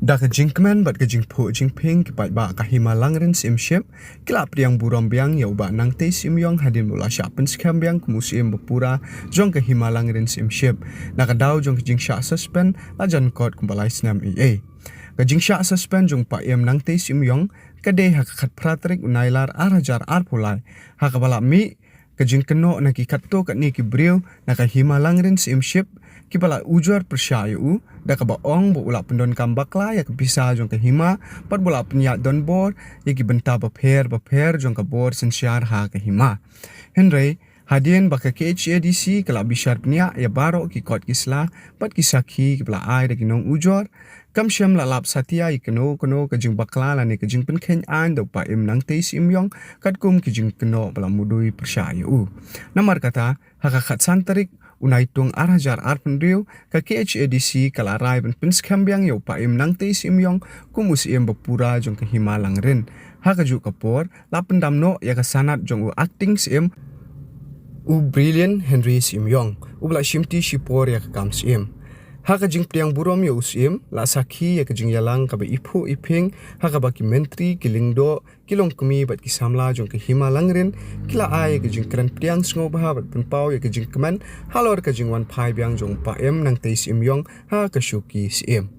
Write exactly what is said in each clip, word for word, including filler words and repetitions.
Da ka jingkmen bad ka jingphuh jingphieng ki paidbah ka Hima Langrin Syiemship ki la pdiang burom biang ïa u Bah Nangtei Syiemiong hadien ba u la shah pynskhem biang kum u Syiem bapura jong ka Hima Langrin Syiemship na ka daw jong ka jingshah suspend la jan kot kumba lai snem ei ei. Ka jingshah suspend jong u Paiem Nangtei Syiemiong ka dei ha ka khatphra tarik u Nailar ar hajar arphew lai, ha kaba la mih ka jingkynnoh na ki katto katne ki briew na ka Hima Langrin Syiemship kiba la ujor pyrshah ïa u da kaba ong ba u la pyndonkam bakla ïa ka pisa jong ka hima bad ba u la pynïaid donbor ïa ki bynta bapher bapher jong ka bor synshar ha ka hima. Hynrei hadien ba ka K H A D C ka la bishar bniah ïa baroh ki kot ki sla bad ki sakhi kiba la ai da ki nongujor, kam shym la lap satia ïa kano kano ka jingbakla lane ka jingpynkheiñ aiñ da u Paiem Nangtei Syiemiong katkum ki jingkynnoh ba la mudui pyrshah ïa u. Namar kata, ha ka khatsan tarik u Naitung ar hajar arphew hynriew, ka K H A D C ka la rai ban pynskhem biang ïa u Paiem Nangtei Syiemiong kum u Syiem bapura jong ka Hima Langrin. Ha kajuh ka por la pyndam noh ïa ka sanad jong u Acting Syiem, u Brilliant Henry Syiemiong, uba la shimti shipor ïa ka kam Syiem. Ha ka jingpdiang burom ïa u Syiem, la sakhi ïa ka jingïalang kaba iphuh iphieng ha kaba ki myntri, ki lyngdoh, ki longkmie bad ki samla jong ka Hima Langrin ki la ai ïa ka jingkren pdiang sngewbha bad pynpaw ïa ka jingkmen halor ka jingwan phai biang jong u Paiem Nangtei Syiemiong ha ka shuki Syiem.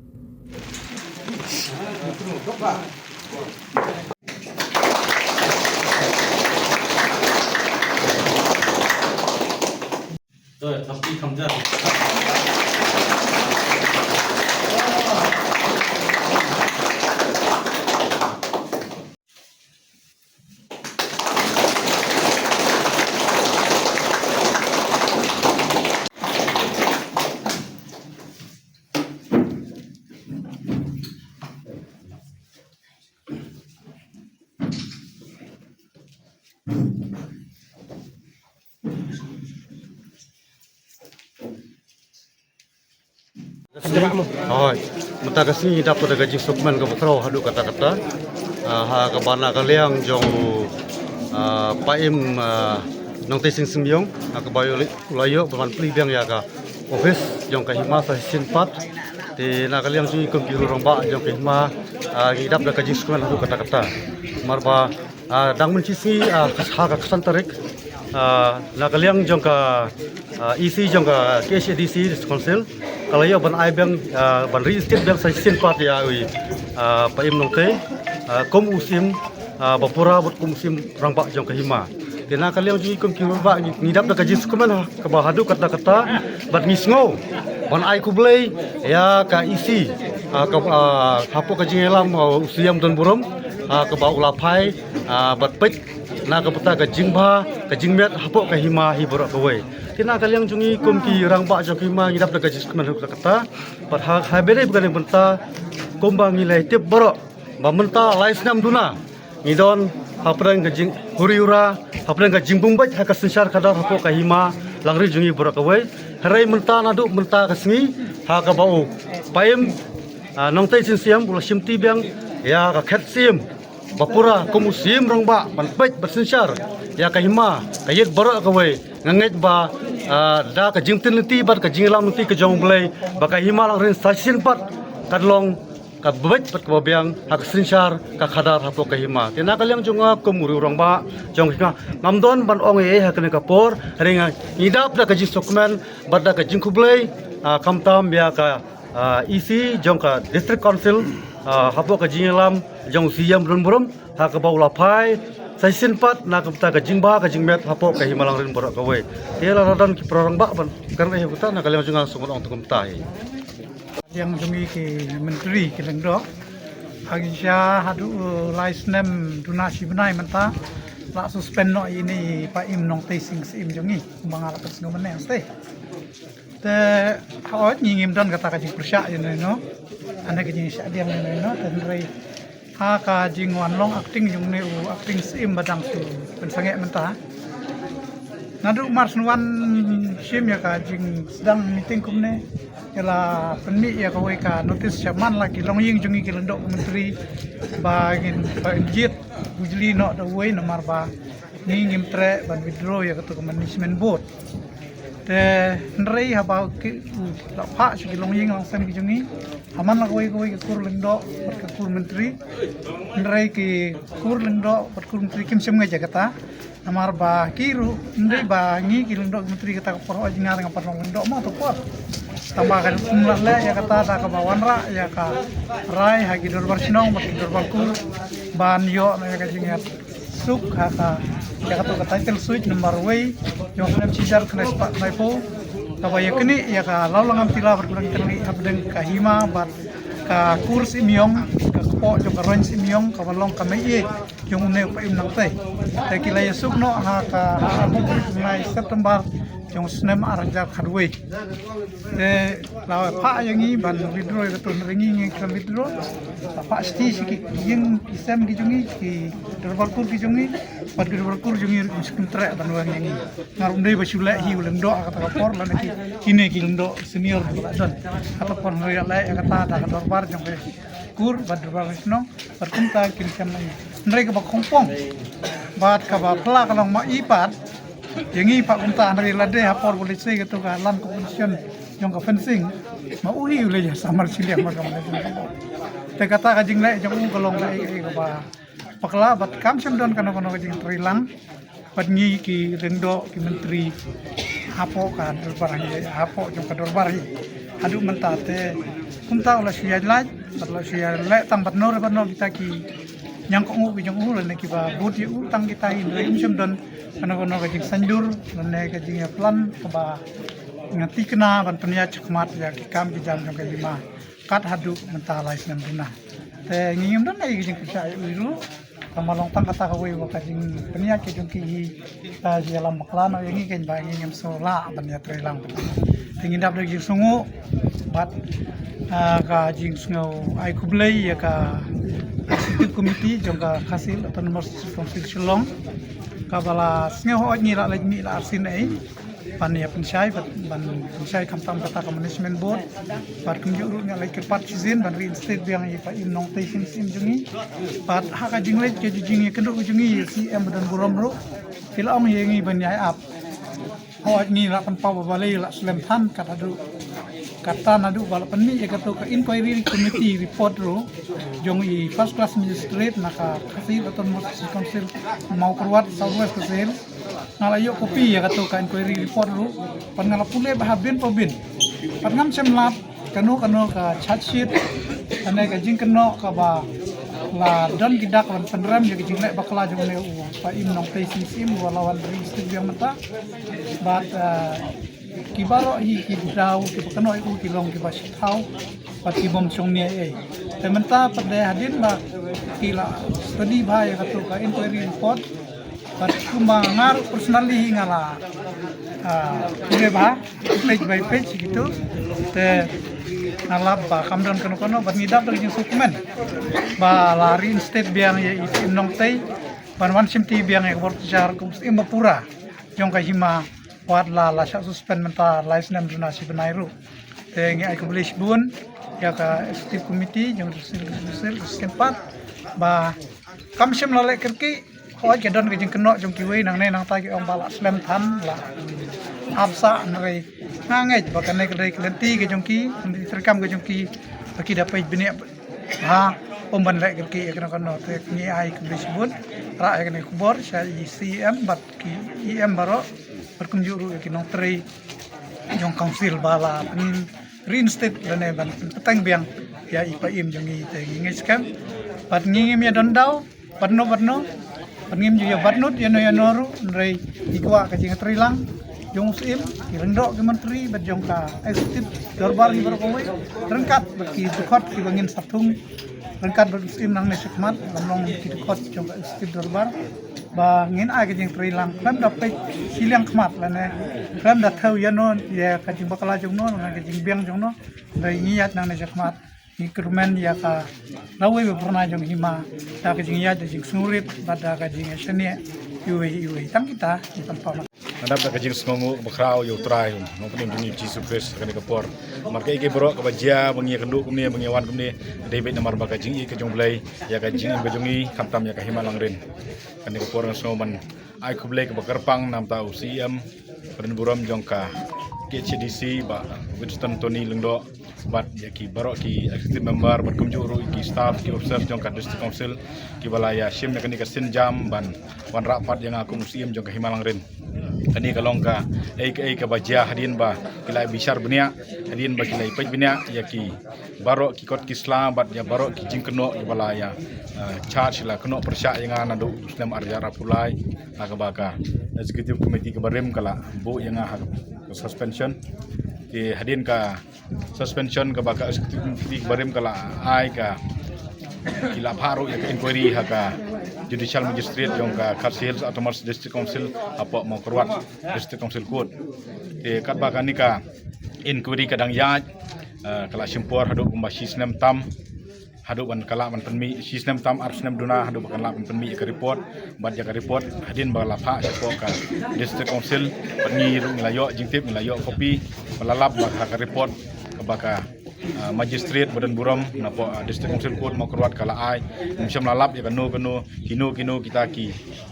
Hooid, mynta ka sngi dap da ka jingsngewkmen kaba khraw haduh katta katta. Ah, ha kaba na ka liang jong u, ah, Paiem, ah, Nongtei Sing Symbiong, ha kaba u la ïoh ban plie biang ïa ka office jong ka hima sa shisien pat. Te na ka liang jong ngi kum ki riew rangbah jong ka hima, ah, ngi dap da ka jingsngewkmen haduh katta katta. Namar ba Ah, dang mynshisngi, ah, ha ka khatsan tarik, ah, na ka liang jong ka, ah, E C jong ka K H A D C District Council ka la ïoh ban ai biang, ah, ban reinstate biang sa shisien pat ïa u, ah, Paiem Nongtei, ah, kum u Syiem, ah, bapura bad kum u Syiem rangbah jong ka hima. Te na ka liang jong ngi kum ki rangbah ngi, ngi dap da ka jingsngewkmen ha kaba haduh katta katta bad ngi sngew ban ai khublei ïa ka E C, ah, ka, ah, hapoh ka jingïalam, ah, u Syiem donburom, ah, kaba u la phai, ah, bad peit na ka bynta ka jingbha ka jingmiat hapoh ka hima hi baroh kawei. Te na ka liang jong ngi kum ki rangbah jong ka hima ngi dap da ka jingsngewkmen haduh katta katta bad ha, ha ba dei ba ka dei bynta kumba ngi la tip baroh ba mynta lai snem duna ngi don hapdeng ka jinghuri hura, hapdeng ka jingbym beit ha ka synshar khadar hapoh ka hima Langrin jong ngi baroh kawei. Hynrei mynta naduh mynta ka sngi ha kaba u Paiem, ah, Nongtei Sing Syiem u la shimti biang ïa ka khet Syiem bapura kum u Syiem rangbah ban peit ban synshar ïa ka hima ka ïit baroh kawei. Nga ngeit ba, ah, da ka jingtip lynti bad ka jingïalam lynti ka jong U Blei ba ka hima Langrin sa shisien pat kan long kaba beit bad kaba biang ha ka synshar ka khadar hapoh ka hima. Te na ka liang jong nga kum u riew rangbah jong ka hima ngam don ban ong ei ei ha kane ka por, hynrei ngi dap da ka jingsngewkmen bad da ka jingkhublei, ah, khamtam ïa ka, ah, E C jong ka District Council, ah, hapoh ka jingïalam jong u Syiem donburom ha kaba u la phai sa shisien pat na ka bynta ka jingbha ka jingmiat hapoh ka hima Langrin baroh kawei. Te lada don ki para rangbah ban kren ei ei kumta na ka liang jong nga sngewbha ong tang kumta hi. Liang jong ngi ki myntri ki lyngdoh, ha ki sha haduh lai snem duna shi bnai mynta la suspend noh ïa ine i Paiem Nongtei Sing Syiem jong ngi kumba nga la pynsngew mynne stei. Te hooid ngi ngim don kata ka jingpyrshah ïa ino ino, ane ka jingshah biang ïa ino ino, te hynrei ha ka jingwan long acting jong une u Acting Syiem ba dang shu pynsangeh mynta. Naduh mar shu wan shim ïa ka jingsdang meeting kumne, ïa la pynmih ïa kawei ka notice sha man la ki longïing jong ngi ki lyngdoh ka myntri ba ngin, ba ngin jied bujli noh da uwei namar ba ngi ngim treh ban withdraw ïa kato ka management board. Te hynrei haba ki la phah sha ki longïing longsem ki jong ngi, ha man la kawei kawei ka kur lyngdoh bad ka kur myntri, hynrei ki kur lyngdoh bad kur myntri kim shym ngeit ïa kata. Namar ba ki ruh, hynrei ba ngi ki lyngdoh ki myntri kata ka por, hooid nga nga pat long lyngdoh mo to por. Tang ba kan kum la leh ïa kata da kaba wanrah ïa ka rai ha ki dorbar shnong bad ki dorbar kur ban ïoh na ïa ka jingïasuk ha ka, ïa kato ka title suit number wei jong snem shi hajar khyndai spah khyndai phew, kaba ïa kane ïa ka Lawlangam Tila bad Kulang Tyrli hapdeng ka hima bad ka kur Sihmynïong, ka kpoh jong ka Roin Sihmynïong kaba long ka mei jong une u Paiem Nongtei. Te ki la ïasuk noh ha ka, ha arphew tarik u bnai September jong snem ar hajar khatwei. Te la phah ïa ngi ban withdraw ïa kato, hynrei ngi ngim withdraw. La phah shithi sha ki ïing ki sem ki jong ngi, ki dorbar kur ki jong ngi, bad ki dorbar kur jong ngi ruh kim treh ban weng ïa ngi. Nga ruh ym dei ba shu leh hi u lyngdoh ha kata ka por, lane ki, kine ki lyngdoh senior ba la don. Kata por hynrei la leh ïa kata da ka dorbar jong ka kur bad dorbar shnong bad kumta kim shem lei. Hynrei kaba khongpong bad kaba pla ka long ma i pat ïa ngi pat kumta, hynrei lade ha por ba leit sei kato ka land compensation jong ka fencing, ma u hi u leit ïa samar shiliang ma ka ma. Te kata ka jingleh jong u ka long kaei kaei kaba bakla bad kam shym don kano kano ka jingtreilang. Bad ngi ki lyngdoh ki myntri hapoh ka dorbar hi, hapoh jong ka dorbar hi haduh mynta te kumta u la shu ïaid lait bad la shu ïaid leh tang bad no re bad no kita ki ñiangkong ki jong u lane kiba bud ïa u tang kita hi, hynrei um shym don kano kano ka jingsaiñdur lane ka jingïaplan kaba ngan thikna ban pynïaid shakhmat ïa ki kam ki jam jong ka hima kat haduh mynta lai snem duna. Te ngi ngim don ei ka jingpynshai ïa u ruh. Tang ba long tang kata kawei wa ka jingpynïaid ka jong ki hi, ka jingïalam bakla noh ïa ngi, kein ba ngi ngim sngewlah ban ïatreilang. Te ngi dap da ka jingsngewnguh bad, ah, ka jingsngew ai khublei ïa ka Executive Committee jong ka Khasi Hills Autonomous District Council Shillong, kaba la sngew hooid ngi la leit mih la arsien ei ban ïa pynshai, ban, ban pynshai khamtam kata ka management board. Bad kumjuh ruh ngi la kyrpad shisien ban reinstate biang ïa i Paiem Nongtei Syiem jong ngi. Bad ha ka jingleit ka jingïakynduh ka jong ngi ïa i C M ba don burom ruh, ki la ong ïa ngi ban ïai ap. Hooid ngi la pynpaw ba balei la slem than, kat haduh, kat than haduh ba la pynmih ïa kato ka inquiry committee report ruh jong i first class magistrate na ka Khasi Hills Autonomous District Council Mawkyrwat South West Khasi Hills. Nga la ïoh copy ïa kato ka inquiry report ruh, bad nga la pule bha bin pa bin. Bad ngam shym lap kano kano ka charge sheet lane ka jingkynnoh kaba la don ki dak ban pynrem ïa ka jingleh bakla jong une u Paiem Nongtei Syiem uba la wan reinstate biang mynta. Bad, eh, ki baroh hi ki daw kiba kynnoh ïa u ki long kiba shithaw bad ki bym shong nia ei. Te mynta pat de hadien ba ki la study bha ïa kato ka inquiry report, bad kumba nga ruh personally hi nga la, ah, pule bha page by page gitu. Te nga lap ba kam don kano kano, bad ngi dap da ka jingsngewkmen ba la reinstate biang ïa i Paiem Nongtei ban wan shimti biang ïa ka bor tshar kum u Syiem ba pura jong ka hima. Wat la la shah suspend mynta lai snem duna shi bnai ruh. Te ngi ai khublei shibun ïa ka executive committee jong ka Khasi Hills Autonomous District Council, Khasi Hills Autonomous District Council ba kam shym la leh kyrkieh. Hooid ka don ka jingkynnoh jong kiwei nangne nangta ki ong ba la slem than, la ap sah, hynrei nga ngeit ba kane ka dei ka lynti ka jong ki, ka lynti treikam ka jong ki ba ki da peit bniah bha ym ban leh kyrkieh ïa kano kano. Te ngi ai khublei shibun, rah ïa kane ka khubor sha i C E M bad ki E M baroh, bad kumjuh ruh ïa ki nongtrei jong council ba la pyn reinstate lane ban pynbteng biang ïa i Paiem jong ngi. Te ngi ngeit skhem bad ngi ngim ïa don daw bad no bad no, bad ngim ju ïa bad nud ïa no ïa no ruh, hynrei ngi kwah ka jingtreilang jong u Syiem, ki lyngdoh ki myntri bad jong ka executive dorbar hi baroh kawei, ryngkat bad ki dkhot kiba ngin sa thung ryngkat bad u Syiem nangne shakhmat, ban long ki dkhot jong ka executive dorbar, ba ngin ai ka jingtreilang khlem da peit shiliang khmat lane khlem da thew ïa no ïa ka jingbakla jong no lane ka jingbiang jong no. Hynrei ngi ïaid nangne shakhmat, ngi kyrmen ïa ka lawei ba phyrnai jong hima da ka jingïaid da jingsngewrit bad da ka jingïashaniah iwei iwei. Tang kita ngi pynpaw. Nga dap da ka jingsngewnguh bakhraw ïa U Trai, U Nongpynim jong ngi Jisu Khrist ha kane ka por. Namar kaei kaei baroh kaba jia, ba ngi ïakynduh kumne, ba ngi ïawan kumne, ka dei beit namar ba ka jingïeit ka jong U Blei ïa ka jingim ka jong ngi, khamtam ïa ka hima Langrin. Kane ka por nga sngew ban ai khublei kaba kyrpang na ka bynta u C E M, ba don burom jong ka K H A D C, Bah Winston Tony Lyngdoh, bad ïa ki baroh ki executive member, bad kumjuh ruh ki staff, ki officer jong ka District Council, kiba la ïa shim ïa kane ka sienjam ban wanrah pat ïa nga kum u Syiem jong ka Hima Langrin. Kane ka long kaei kaei kaba jia hadien ba ki la bishar bniah, hadien ba ki la peit bniah ïa ki baroh ki kot ki sla bad ïa baroh ki jingkynnoh kiba la ïa, eh, charge, la kynnoh pyrshah ïa nga naduh u snem ar hajar arphew lai, ha kaba ka Executive Committee kaba rim ka la buh ïa nga ha ka suspension. Te hadien ka suspension kaba ka Executive Committee kaba rim ka la ai, ka ki la phah ruh ïa ka inquiry ha ka Judicial Magistrate jong ka Khasi Hills Autonomous District Council hapoh Mawkyrwat District Council Court. Te katba kane ka inquiry ka dang ïaid, eh, ka la shim por haduh kumba shi snem tam, haduh ban ka lah ban pynmih, shi snem tam ar snem duna haduh ba kan lah ban pynmih ïa ka report. Bad ïa ka report hadien ba la phah shapoh ka District Council, bad ngi ruh ngi la ïoh jingtip, ngi la ïoh copy, ba la lap ba ha ka report kaba ka, ah, magistrate ba don burom napoh, ah, District Council Court Mawkyrwat ka la ai, ngim shym la lap ïa kano kano, kino kino kita ki,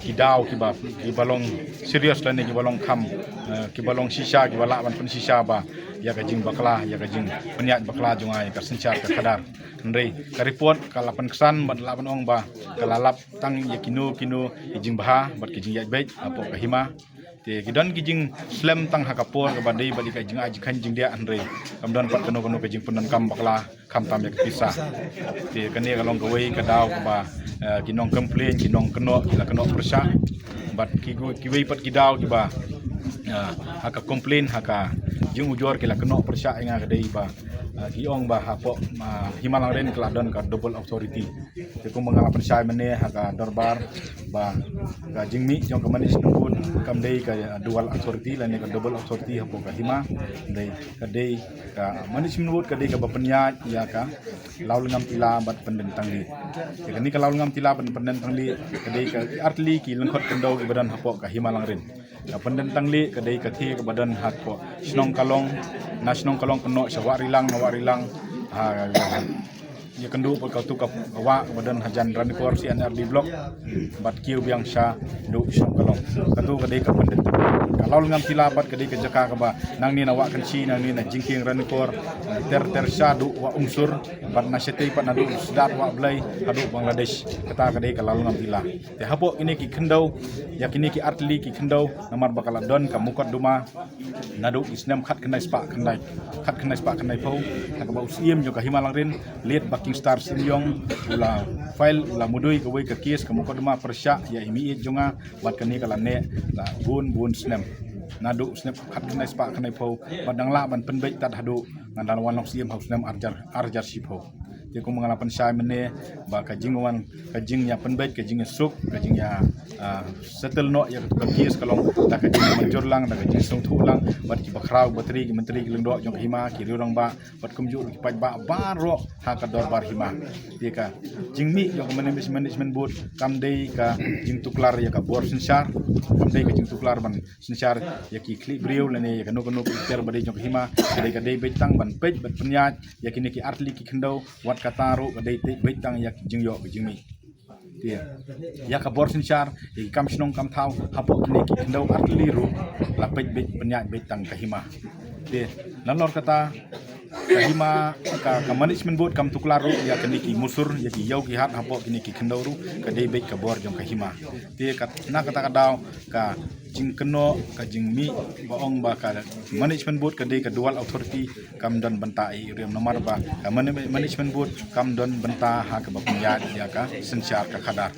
ki daw kiba, kiba long serious lane kiba long kham, eh, kiba long shisha, kiba lah ban pynshisha ba ïa ka jingbakla, ïa ka jingpynïaid bakla jong nga ïa ka synshar ka khadar. Hynrei ka report ka la pynksan bad lah ban ong ba ka la lap tang ïa kino kino ki jingbha bad ki jingïaid beit hapoh ka hima. Te ki don ki jingslem tang ha ka por kaba dei bad ïa ka jingai jingkheiñ jingdiah, hynrei kam don pat kano kano ka jingpyndonkam bakla khamtam ïa ka pisa. Te kane ka long kawei ka daw kaba, eh, ki nong complain, ki nongkynnoh ki la kynnoh pyrshah. Bad ki gu-, kiwei pat ki daw kiba, eh, ha ka complain, ha ka jingujor ki la kynnoh pyrshah ïa nga ka dei ba, eh, ki ong ba hapoh, ah, Hima Langrin ka la don ka double authority. Te kumba nga la pynshai mynne ha ka dorbar ba ka jingmih jong ka management board kam dei ka dual authority lane ka double authority hapoh ka hima. Dei ka dei ka management board ka dei kaba pynïaid ïa ka Lawlyngam Tila bad Pyndentanglieh. Te kane ka Lawlyngam Tila bad Pyndentanglieh ka dei ka artylli ki lyngkhot khyndew kiba don hapoh ka Hima Langrin. Ka Pyndentanglieh ka dei ka thie kaba don hapoh shnong Kalong, na shnong Kalong kynnoh sha Wahrilang, na Wahrilang, ha, ïa kynduh bad katu ka wah kaba don hajan Ranikor C and R D block, bad kiew biang shaduh shnong Kalong. Katu ka dei ka Pyndentanglieh. Ka Lawlyngam Tila pat ka dei ka jaka kaba nangne na Wah Kynshi, nangne na jingkieng Ranikor, ter ter shaduh Wah Umsur, bad na shatei pat naduh Sdat Wah Blei haduh Bangladesh. Kata ka dei ka Lawlyngam Tila. Te hapoh kine ki khyndew, ïa kine ki artylli ki khyndew, namar ba ka la don ka mukotduma naduh ki snem khatkhyndai spah khyndai, khatkhyndai spah khyndaiphew, ha kaba u Syiem jong ka Hima Langrin, late Buckingstar Syiemlieh, u la file, u la mudui kawei ka case, ka mukotduma pyrshah ïa i meiieit jong nga, bad kane ka la neh la bun bun snem. Naduh snem khatkhyndai spah khyndaiphew, bad dang lah ban pynbeit tad haduh ngan da wan long Syiem ha u snem ar hajar, ar hajar shiphew. Te kumba nga la pynshai mynne ba ka jingwan, ka jingïapynbeit, ka jingïasuk, ka jingïa, ah, settle noh ïa katu ka case ka long da ka jingmynjur lang, da ka jingsngewthuh lang bad kiba khraw, batri, ki myntri, ki lyngdoh jong ka hima, ki riew rangbah bad kumjuh ki paidbah baroh ha ka dorbar hima. Te ka jingmih jong ka manage-, management board kam dei ka jingtuklar ïa ka bor synshar, kam dei ka jingtuklar ban synshar ïa ki khlieh briew lane ïa kano kano ka ter ba dei jong ka hima. Ka dei, ka dei beit tang ban peit bad pynïaid ïa kine ki artylli ki khyndew, wat kata ruh ka dei beit tang ïa ki jingïoh ka jingmih. Te ïa ka bor synshar, ïa ki kam shnong kam thaw hapoh kine ki khyndew artylli ruh la peit beit, pynïaid beit tang ka hima. Te nalor kata ka hima, ka, ka management board kam tuklar ruh ïa kine ki musur, ïa ki ïew ki hat hapoh kine ki khyndew ruh, ka dei beit ka bor jong ka hima. Te ka, na kata ka daw ka jingkynnoh, ka jingmih ba ong ba ka management board ka dei ka dual authority, kam don bynta ei ei ruh, namar ba ka man-, management board kam don bynta ha kaba pynïaid ïa ka synshar ka khadar.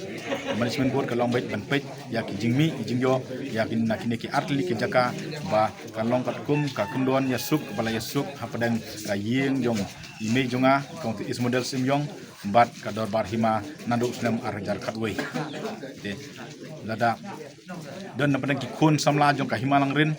Ka management board ka long beit ban peit ïa ki jingmih ki jingïoh ïa ki, na kine ki artylli ki jaka, ba ka long katkum ka kyndon ïasuk ba la ïasuk hapdeng ka ïing jong i mei jong nga, Kong East Model Syiemlieh, bad ka dorbar hima naduh snem ar hajar khatwei. Te lada don na pdeng ki khun samla jong ka Hima Langrin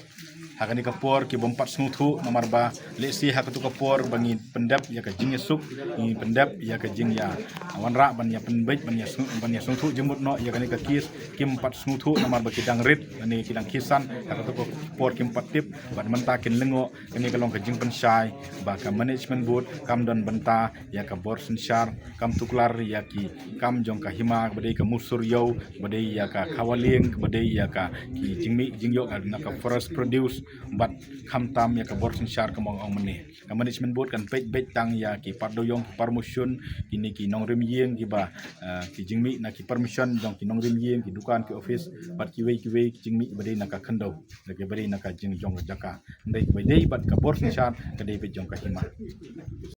ha kane ka por ki bym pat sngewthuh, namar ba lehse ha katu ka por ba ngi pyndep ïa ka jingïasuk, ngi pyndep ïa ka jingïawanrah ban ïapynbeit, ban ïasngew-, ban ïasngewthuh jingmut noh ïa kane ka case, kim pat sngewthuh namar ba ki dang rit lane ki dang khie san. Ha katu ka por kim pat tip, bad mynta kin lyngngoh. Kane ka long ka jingpynshai ba ka management board kam don bynta ïa ka bor synshar, kam tuklar ïa ki kam jong ka hima, kaba dei ka musur ïew, kaba dei ïa ka khawalieng, kaba dei ïa ka ki jingmih jingïoh na ka forest produce, Bad khamtam ïa ka bor synshar ka mong ong mynne. Ka management board kan peit beit tang ïa ki par dewïong, ki par mushun, kine ki nongrim ïing kiba, eh, ki jingmih na ki permission jong ki nongrim ïing, ki dukan, ki office, bad kiwei kiwei ki jingmih ba dei na ka khyndew, da kiba dei na ka jingjong jaka. Hynrei kiba dei bad ka bor synshar ka dei beit jong ka hima.